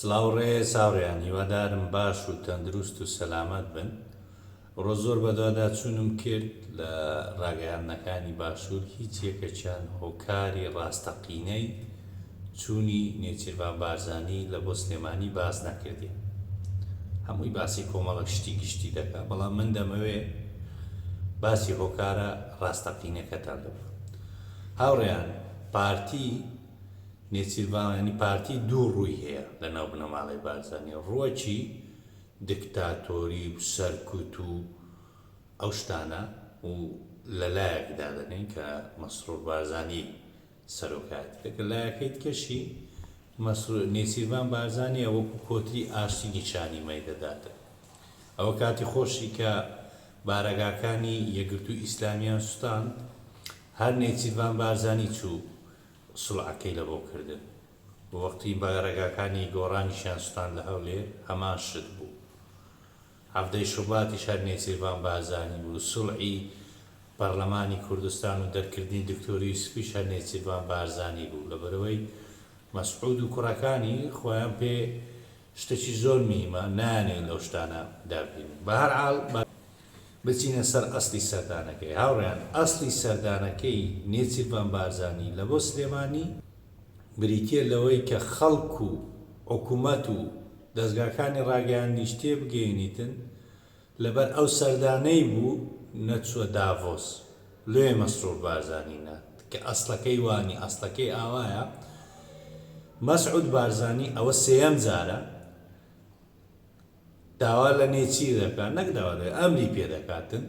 سڵاو ڕێز هاوڕێیان هیوادارم باش و تەندروست و سەلامەت بن ڕۆ زۆر بەدواداچوونم کرد لە ڕاگەیاندنەکانی باشوور هیچ یەکەکیان هۆکاری ڕاستەقینەی چوونی نێچیرڤان بارزانی لە بۆ سلێمانی باس نەکردیە هەمووی باسی کۆمەڵک شتی گشتی دەکا بەڵام من دەمەوێ باسی هۆکارە ڕاستەقینەکەتان لە بکەم هاوڕێیان پارتی نێچیرڤان یانی پارتی دوو ڕووی هەیە لە ناو بنەماڵەی بارزانی ڕووەکی دکتاتۆری و سەرکوت و ئەو شتانە و لە لایەک دادەنێین کە مەسرور بارزانی سەرۆکایەتی دەکرد لایەکەی دیکەشی مەسرور نێچیرڤان بارزانیە وەکو کۆتری ئاشتی نیشانی مەی دەداتن ئەوە کاتی خۆشی کە بارەگاکانی یەکگرتووی ئیسلامیان سوتاند هەر نێچیرڤان بارزانی چوو سوڵعەکەی لەبۆ کردن و وەختی بارەگاکانی گۆڕانیشیان سوتاند لە هەولێر هەمان شت بوو حەڤدەی شوباتیش هەر نێچیرڤان بارزانی بوو سوڵعی پەڕلەمانی کوردستان و دەرکردنی دکتۆر یوسفیش هەر نێچیرڤان بارزانی بوو لەبەرئەوەی مەسعود و کوڕەکانی خۆیان پێ شتەکی زۆر مهیمە نایانەوێت لەو شتانە دابینن بەهەرحاڵ با بچینە سەر ئەسڵی سەردانەکەی هاوڕێیان ئەسڵی سەردانەکەی نێچیرڤان بارزانی لە بۆ سلێمانی بریتیە لەوەی کە خەڵک و حکومەت و دەزگاکانی ڕاگەیاندنیش تێبگەیەنیتن لەبەر ئەو سەردانەی بوو نەچووە داڤۆس لۆیە مەسرور بارزانی نارد کە ئەسڵەکەی وانی ئەسڵەکەی ئاوایە مەسعود بارزانی ئەوە سێیەم جارە داوا لە نێچیر دەکات نەک داوا دەکات ئەمری پێ دەکاتن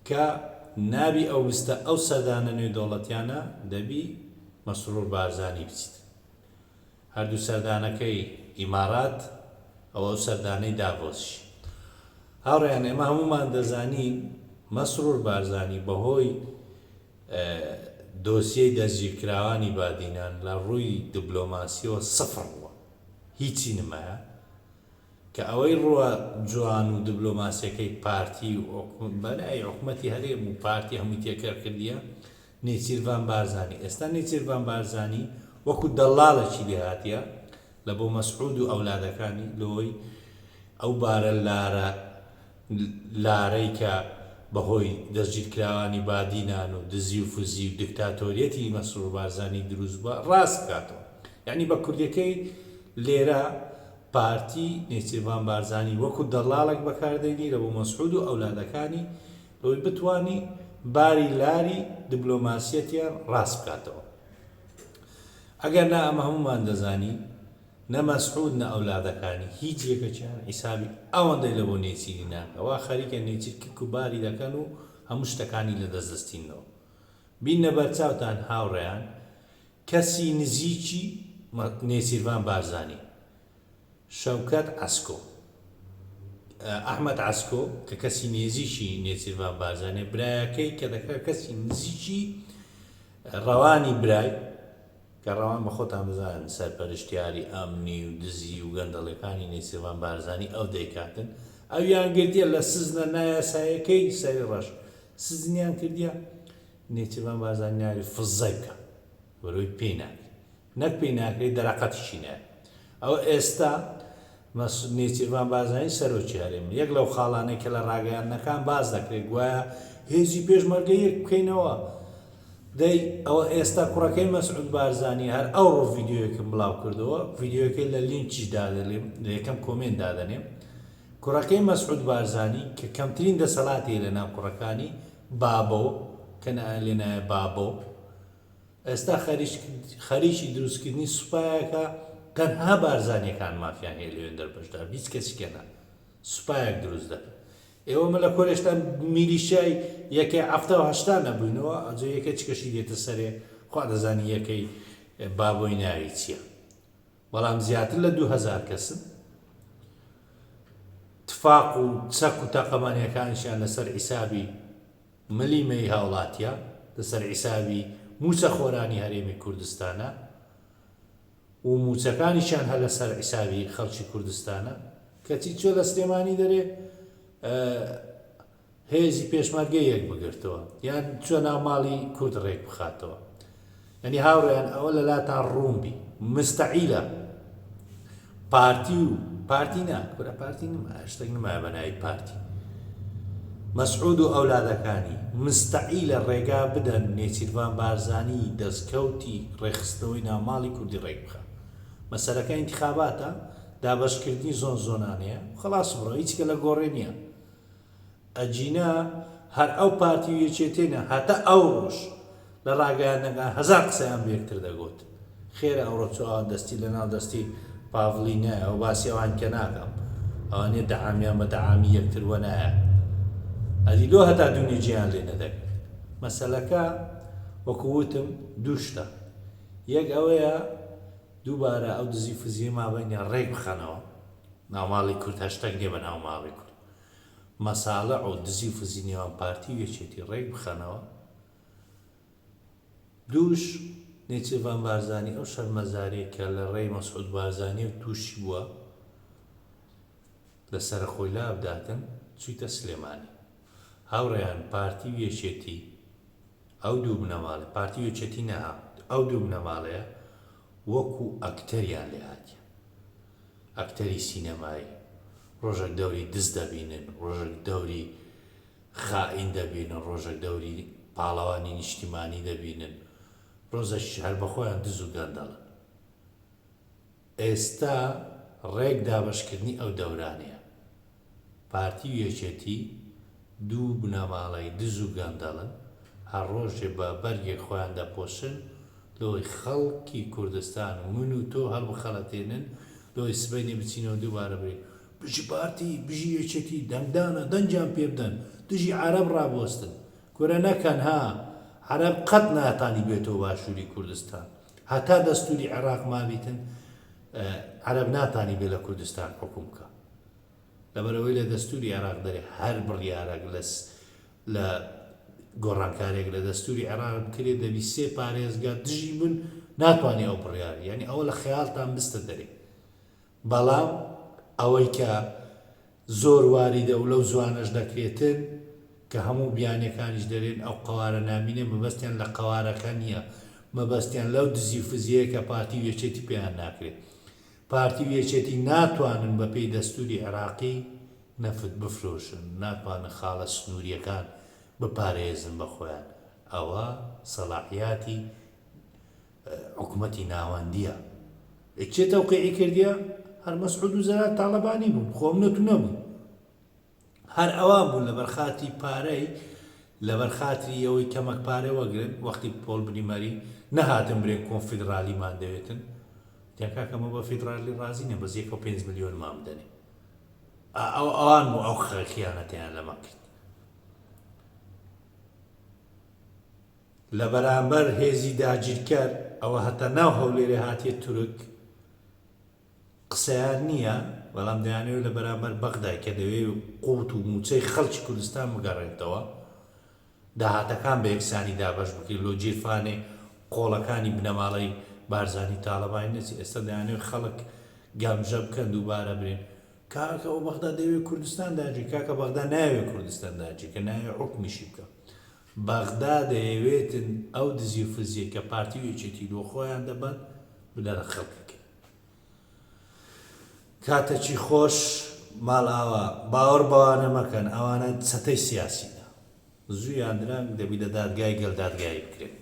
کە نابی ئەو بستە ئەو سەردانە نێودەوڵەتیانە دەبی مەسرور بارزانی بچیت هەردوو سەردانەکەی ئیمارات ئەوە ئەو سەردانەی داڤۆسیش. هاوڕێیان ئێمە هەموومان دەزانین مەسرور بارزانی بەهۆی دۆسیەی دەستگیرکراوانی بادینان لە ڕووی دبلۆماسیەوە سفر بووە هیچی نمایە کە ئەوەی ڕووە جوان و دبلۆماسیەکەی پارتی و بەلای حکومەتی هەرێم و پارتی هەمووی تێکەر کردیە نێچیرڤان بارزانی ئێستا نێچیرڤان بارزانی وەکو دەڵاڵێکی لێهاتیە لە بۆ مەسعود و ئەولادەکانی لۆی ئەو بارە لارە لارەی کە بەهۆی دەستگیرکراوانی بادینان و دزی و فزی و دکتاتۆریەتی مەسرور بارزانی دروست بوە ڕاست بکاتەوە یەعنی بە کوردیەکەی لێرە پارتی نێچیرڤان بارزانی وەکو دەڵاڵێک بەکاردێنی لە بۆ مەسعود و ئەولادەکانی لەوەی بتوانی باری لاری دبلۆماسیەتیان ڕاست بکاتەوە. ئەگەر نا ئەمە هەموومان دەزانین نە مەسعود نە ئەولادەکانی هیچ یەکەکیان حیسابی ئەوەندەی لە بۆ نێچیری ناکا وا خەریکە نێچیر کک و باری دەکەن و هەموو شتەکانی لە دەست دەستیننەوە. بیننە بەرچاوتان هاوڕێیان کەسی نزیکی نێچیرڤان بارزانی شەوکەت عەسکۆ، ئەحمەد عەسکۆ کە کەسی نێزیکی نێچیرڤان بارزانیە، برایەکەی کە دەکا کەسی نزیکی ڕەوانی برای، کە ڕەوان بە خۆتان بزانن سەرپەرشتیاری ئەمنی و دزی و گەندەڵیەکانی نێچیرڤان بارزانی ئەو دەیکاتن، ئەویان گرتیە لە سزنە نایاسایەکەی سەری ڕەش سزنیان کردیە، نێچیرڤان بارزانی ناوی فززەی بکا بەرەوەی پێی ناکرێ. نەک پێی ناکرێت دەرەقەتیشی نایەت. ئەوە ئێستا نێچیرڤان بارزانی سەرۆکی هەرێمە. یەک لەو خاڵانەی کە لە ڕاگەیاندنەکان باس دەکرێت گوایە هێزی پێشمەرگە یەک بکەینەوە. دەی ئەوە ئێستا کوڕەکەی مەسعود بارزانی هەر ئەوڕۆ ڤیدیۆیەکم بڵاو کردەوە، ڤیدیۆیەکەی لە لینکیش دادەنێم، لە یەکەم comment دادەنێم. کوڕەکەی مەسعود بارزانی کە کەمترین دەسەڵاتی هەیە لەناو کوڕەکانی، بابۆ، کە نایان لێ نایە بابۆ، ئێستا خەریکی دروستکردنی سوپایەکە تەنها بارزانیەکان مافیان هەیە لەوێندەر بەشدار هیچ کەسی کە نا سوپایەک دروست دەکەن ئێوە من لە کۆرێشتان میلیشای یەکەی 70 و 80 نەبووینەوە ئەجۆ یەکەی چ کەشی دێتە سەرێ خوا دەزانی یەکەی بابۆی ناوی چییە بەڵام زیاتر لە 2000 کەسن تفاق و چەک و تەقەمەنیەکانیشیان لەسەر حیسابی ملی مەی هاوڵاتیە لەسەر عیسابی موچە خۆرانی هەرێمی کوردستانە و موچەکانیشیان هەر لەسەر عیسابی خەڵکی کوردستانە کەچی چۆ لە سلێمانی دەرێ هێزی پێشمەرگە یەک بگرتەوە یان چۆ ناو ماڵی کورد ڕێک بخاتەوە یعنی هاوڕێیان ئەوە لە لاتان ڕوون بی مستعیلە. پارتی و پارتی نا کورە پارتی نمایە شتێک نمایە بە ناوی پارتی مەسعود و ئەولادەکانی مستەعیلە ڕێگا بدەن نێچیرڤان بارزانی دەستکەوتی ڕێکخستنەوەی ناوماڵی کوردی ڕێک بخا مەسەلەکە ئینتخاباتە دابەشکردنی زۆن زۆنانەیە خەڵاس بڕۆ هیچ کە لە گۆڕێ نییە ئەگینا هەر ئەو پارتی و یەکێتێنە هەتا ئەوڕۆش لە ڕاگەیاندنەکان هەزار قسەیان بە یەکتر دەگۆت. خێرە ئەوڕۆ چۆ ئەوان دەستی لە ناو دەستی پاڤڵی نایە و باسی ئەوان کە ناکەم. ئەوانیە دەعامیان بە دەعامی یەکتر وەنایە. ئەدی لۆ هەتا دوونێ جێیان لێ نەدەگرت. مەسەلەکە وەکو وتم دوو شتە. یەک ئەوەیە دووبارە ئەو دزی فزیەی مابەینیان ڕێک بخەنەوە. ناوماڵی کورد هەر شتەک نیە بە ناو ماڵی کورد. مەساڵع و دزی و فزی نێوان پارتی و یەکێتی ڕێک بخەنەوە، دووش نێچیرڤان بارزانی ئەو شەرمەزاریە کە لە ڕێی مەسعود بارزانیەوە تووشی بووە لە سەرەخۆی لابداتن چویتە سلێمانی. هاوڕێیان پارتی و یەکێتی ئەو دوو بنەماڵە پارتی و یەکێتی نا ئەو دوو بنەماڵەیە وەکو ئەکتەریان لێهاتیە. ئەکتەری سینەمایی ڕۆژەک دەوری دز دەبینن، ڕۆژەک دەوری خائین دەبینن، ڕۆژەک دەوری پاڵەوانی نیشتیمانی دەبینن، ڕۆزەکیش هەر بەخۆیان دز و گەندەڵن. ئێستا ڕێک دابەشکردنی ئەو دەورانەیە. پارتی و یەکێتی دوو بنەماڵەی دز و گەندەڵن، هەر ڕۆژێ بە بەرگێک خۆیان دەپۆشن لۆی خەڵکی کوردستان و من و تۆ هەڵبخەڵەتێنن لۆی سبەینێ بچینەوە دووبارە برێین بژی پارتی بژی یەکێتی دەنگدانە دەنگیان پێ بدەن دژی عەرەب ڕابوەستن کورە نەکەن ها عەرەب قەت ناتانی بێتەوە باشوری کوردستان هەتا دەستوری عێراق مابیتن عەرەب ناتانی بێ لە کوردستان حوکم بکا. لەبەرئەوەی لە دەستوری عێراق دەرێ هەر بڕیارەک لە لە گۆڕانکاریەک لە دەستوری عێراق بکرێ دەبی سێ پارێزگا دژی بن ناتوانێ ئەو بڕیار یعنی ئەوە لە خەیاڵتان بستە دەرێ بەڵام ئەوەی کە زۆر واریدە و لەو زوانەش دەکرێتن کە هەموو بیانیەکانیش دەرێن ئەو قەوارە نامینێ مەبەستیان لە قەوارەکە نییە مەبەستیان لەو دزی و فزیەیە کە پارتی و یەکێتی پێیان ناکرێت پارتی و یەکێتی ناتوانن بەپێی دەستوری عێراقی نەفت بفرۆشن، ناتوانن خاڵە سنورییەکان بپارێزن بە خۆیان، ئەوە سەڵاحیاتی حکومەتی ناوەندییە. کێ تەوقیعی کردیە؟ هەر مەسعود و جەلال تاڵەبانی بوون، خۆ من و تو نەبووین. هەر ئەوان بوون لەبەر خاتری پارەی لەبەر خاتری ئەوەی کەمەک پارە وەگرن وەختی پۆل بریمەری نەهاتن برێن کۆنفیدرالیمان دەوێتن وتیان کاکە مە بە فیدرالی ڕازی نین بەس یەکەو پێنج ملیۆنمان بدەنێ ئەو ئەوان بوو ئەو خیانەتیان لەمە کرد لە بەرامبەر هێزی داگیرکەر ئەوە هەتا ناو هەولێرێ هاتیە تورک قسەیان نییە، بەڵام دەیانەوێت لە بەرامبەر بەغدای کە دەوێت قوت و مووچەی خەڵکی کوردستان بگەڕێنتەوە، داهاتەکان بە یەکسانی دابەش بکرێت، لۆ گیرفانێ قۆڵەکانی بنەماڵەی بارزانی تاڵەبانی نەچێت، ئێستا دەیانەوێت خەڵک گەمژە بکەن دووبارە برێن کاکە ئەو بەغدا دەیەوێت کوردستان داگیر، کاکە بەغدا نایەوێت کوردستان داگیر کە نایەوێت حوکمیشی بکا، بەغدا دەیەوێتن ئەو دزی و فزیەی کە پارتی و یەکێتی لۆ خۆیان دەبەن بدەنە خەڵکەکەی. کاتەکی خۆش ماڵئاوا. باوەڕ بەوانە مەکەن ئەوانە چەتەی سیاسینە زوو یان درەنگ دەبی لە دادگای گەل دادگایی بکرێن.